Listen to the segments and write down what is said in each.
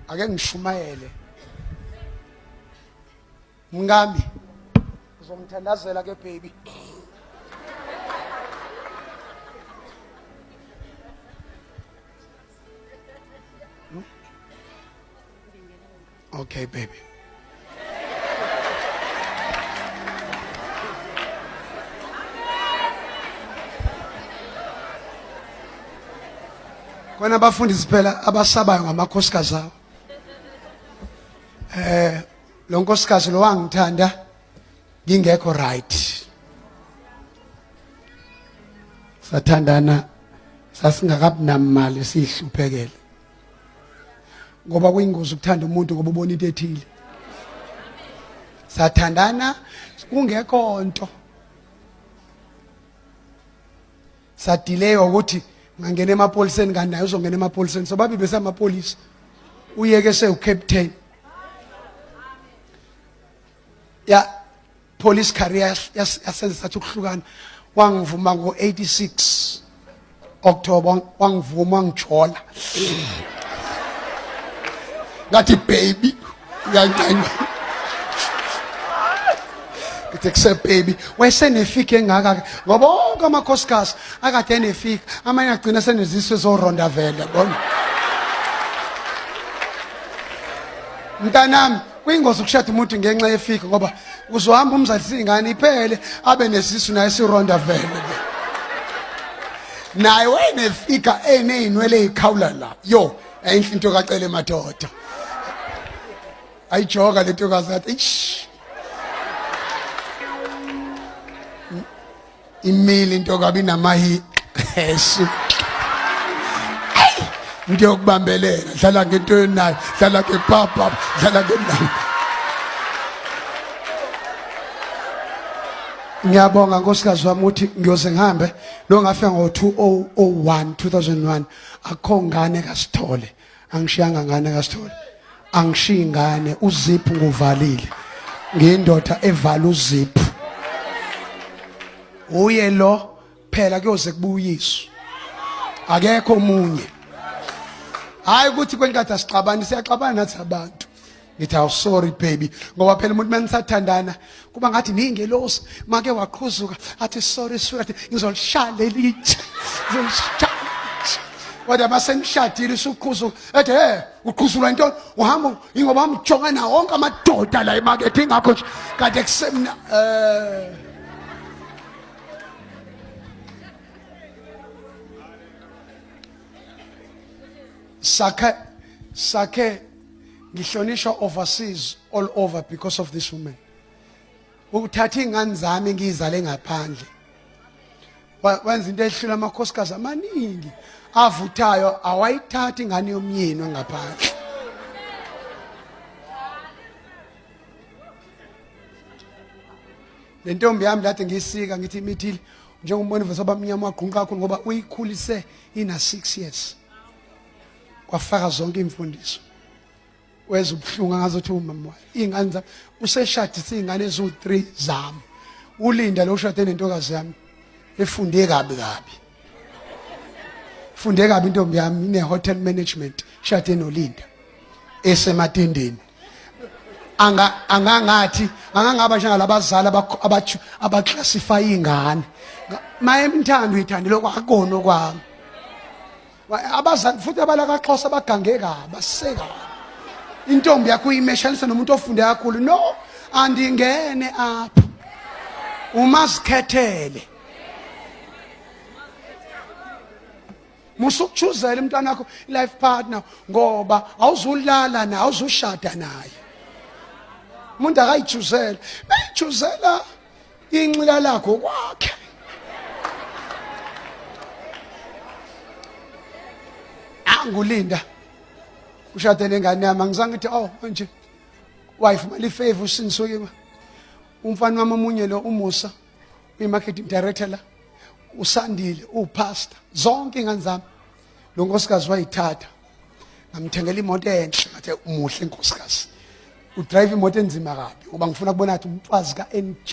Ake ngishumayele. Mngami uzongithandazela ke baby. Hmm? Okay baby. Kona abafundisi phela abasabayo ngamakhosikazi abo. Eh lo nkosikazi lo wangithanda ngingekho right. Sathandana sasingakabi namali sihluphekele. Ngoba kuyingozi ukuthanda umuntu ngoba ubona into ethile. Sathandana kungekho nto. Sadileyo ukuthi ngangena emapoliseni kanti naye uzongena emapoliseni so babi besamapolisa uyeke sewucaptain ya police career yasenza sathi ukuhlukana wangivuma ngo-86 October wangivuma wangijola ngathi baby uyancenga ngithi kuse baby wayesenefika engaka ke ngoba wonke amakhosikazi akade enefika amanye agcina senezisu ezoronda vele yabona mntanami kuyingozi ukushada umuntu ngenxa yefika ngoba uzohamba umzalisa ingane iphele abe nesisu naye sironda vele naye wayenefika eney'nwele ey'khawula la yo ayinhle into kacele madoda ayijoka le ntokazi athi ish imile into kabi namahi esu into yokubambelela dlala ngento yonayo dlala ngepapa dlala ngenayo ngiyabonga nkosikazi wami ukuthi ngiyoze ngihambe lo ngafika ngo-2001 2001 akukho ngane kasithole angishiyanga ngane kasithole angishiyi ngane uziphu nguvalile ngiyindoda evala uziphu uye lo phela kuyoze kubuyiswe akekho omunye hayi ukuthi kwenkathi asixabani siyaxabana nathi abantu ngithi awu sorry baby ngoba phela umuntu manisathandana kuba ngathi niyingelosi make waqhuzuka athi sorry sweetheart ngizolishaya lelitshe ngizolishaya kodwa masenishadile usuqhuzuka ethi he uqhuzulwa intoni uhamba ingoba amjonga nawo wonke amadoda la emakethe ingakho nje kade kusemna eh sakhe sakhe ngihlonishwa overseas all over because of this woman ukuthatha ingane zami ngiyizale ngaphandle wenza into ehlula amakhosikazi amaningi avuthayo awayithathi ingane yomyeni wangaphandle le ntombi yami lade ngiyisika ngithi imithile njengombona ivese abamnyama wagqunqa kakhulu ngoba uyikhulise ina 6 years kwafaka zonke imfundiso weza ubuhlungu angazothi umama wayo iy'ngane zami useshadise iy'ngane eziwu-3 zami ulinda lo ushade nentokazi yami efunde kabi kabi funde kabi intombi yami ine-hotel management shade nolinda esematendeni anga angangathi angangaba njengalabazali abaclassify ingane mayemthanda uyithandile kwakona okwami abazali futhi abalakaxhosa bagange kabi basekabi intombi yakho uyimeshanisa nomuntu ofunde kakhulu no andingene apho uma zikhethele musukuchuzela umntwana wakho life partner ngoba awuzulala naye awuzushada naye umuntu akayichuzele beyichuzela inxila lakho kwakhe angulinda ushade nengane yami angizange ngithi oh manje wife mali favor usindiswe kimi umfana wami omunye lo umusa uyi-marketing director la usandile uwupastor zonke ingane zami lo nkosikazi wayithatha ngamthengela imoto enhle ngathi umuhle nkosikazi udrive imoto enzima kabi ngoba ngifuna kubona ukuthi umfazi ka-NJ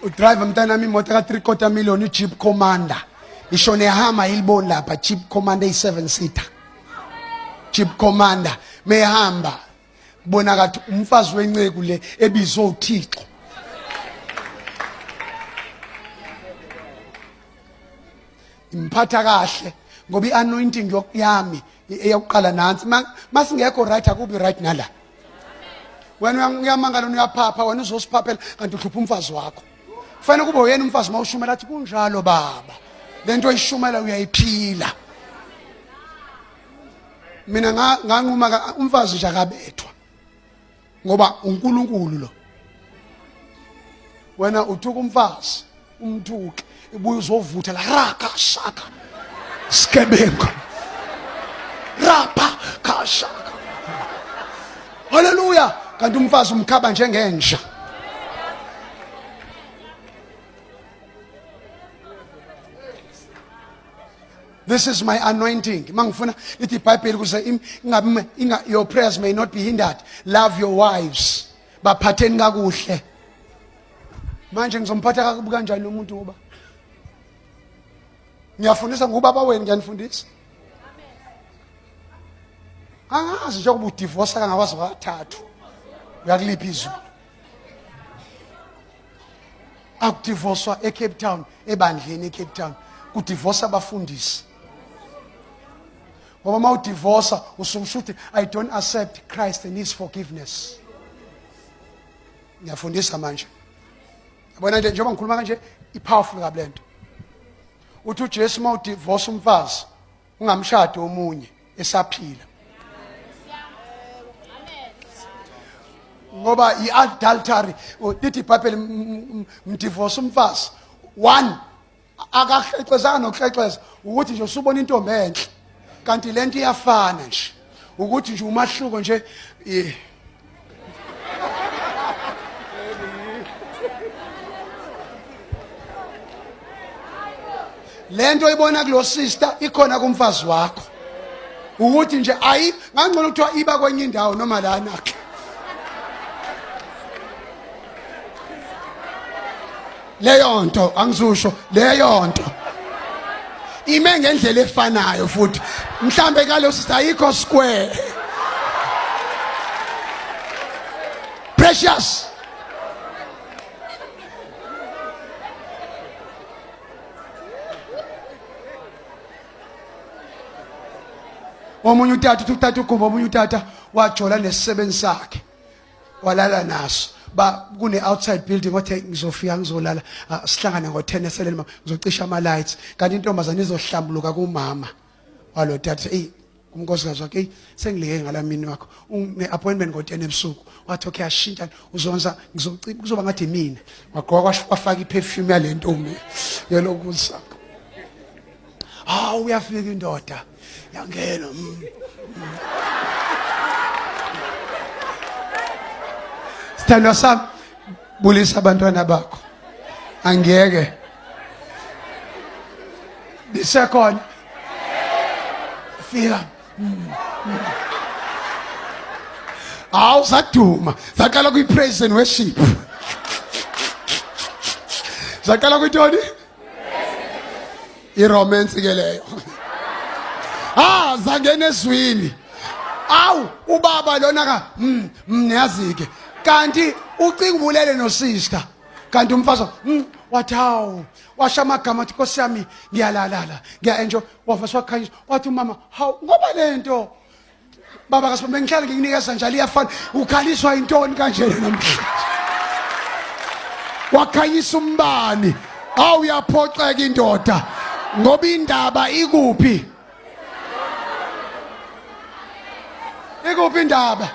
Udrive mntanami imoto ka 3/4 million, iJeep Commander. Ishone ehama iliboni lapha, Jeep Commander i7 seater. Jeep Commander mehamba kubonakala ukuthi umfazi wenceku le ebizwe uThixo. Imphatha kahle ngoba ianointing yami eyokuqala nansi, masingekho right akubi right nala. Wena uyamangala, uyaphapha wena, uzosiphaphela kanti uhlupha umfazi wakho. Kufanele kube uyena umfazi mawushumela athi kunjalo baba, lento oyishumela uyayiphila. Mina nganquma umfazi nje akabethwa ngoba uNkulunkulu lo. Wena uthuka umfazi, umthuke, ibuye uzovutha la raka shaka skebengu rapa kashaka haleluya, kanti umfazi umkhaba njengenja. This is my anointing. Mangifuna lithi iBhayibheli kuze ingabi your prayers may not be hindered. Love your wives. Baphatheni kakuhle. Manje ngizomphatha kakubi kanjani umuntu ngoba ngiyafundisa ngubaba wenu, ngiyanifundisa. Angazi njengoba udivorce kangakwazi kwathathu. Uyakulipha izulu. Akudivoswa eCape Town, ebandleni eCape Town kudivosa abafundisi, ngoba uma udivosa usukusho ukuthi I don't accept Christ and his forgiveness. Ngiyafundisa manje, yabona nje njengoba ngikhuluma kanje, ipowerful kabi lento. Uthi uJesu uma udivosa umfazi ungamshadi omunye esaphila, ngoba i-adultery. Lithi iBhayibheli mdivorce umfazi one akahlexezanga nokuhlexeza, ukuthi nje usubona intombi enhle kanti lento iyafana nje, ukuthi nje umahluko nje lento ibona kulo sister ikhona kumfazi wakho, ukuthi nje ayi ngangcono kuthiwa iba kwenye indawo noma lana. Leyo nto angizusho, leyo nto ime ngendlela efanayo futhi mhlambe kalo sister ayikho square. Precious, omunye utata uthi utata ugumba, omunye utata wajola nesisebenzi sakhe walala naso ba kune outside building, othe ngizofika ngizolala, sihlangane ngo10 eseleni mama, ngizocisha ama lights, kanti intombazane izohlambuluka kumama walo tata, ey umnkosikazi wakhe, ey sengileke ngalamini wakho une appointment ngo10 ebusuku. Wathi okay, ashintsha uzonza ngizocima kuzoba ngathi mina wagqoka wafaka iperfume yale ntombi yalokusa. Hawu, uyafika indoda yangena. Sithandwa sami, bulisa abantwana bakho, angiyeke lisekhona fika. Hawu, zaduma, zaqala kwi-praise and worship, zaqala kwintoni, iromance ke leyo. Ah, zangena ezwini. Awu, ubaba lona ka niyazi ke kanti ucinga ubulele no sister, kanti umfazi wathi hawu, washa amagama athi Nkosi yami ngiyalalala ngiya enjoy, wavasa wakhanyisa, wathi umama hawu, ngoba lento baba kasibambe ngihlale ngikunikeza njalo iyafana, ukhaliswa intoni kanjena namhlanje? Wakhanyisa umbani. Awu, uyaphoxeka indoda ngoba indaba ikuphi? Ikuphi indaba?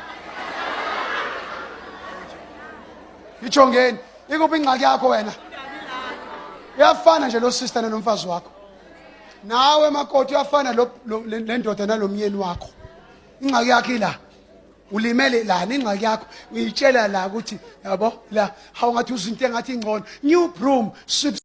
Ijongeni, ikuphi ingxaki yakho wena? Uyafana nje lo sister nomfazi wakho, nawe makoti uyafana lo le ndoda nalomyeni wakho. Ingxaki yakho ila, ulimele lana, ingxaki yakho uyitshela la ukuthi yabo la, hawu, ngathi uzinto engathi ingcono, new broom sweeps.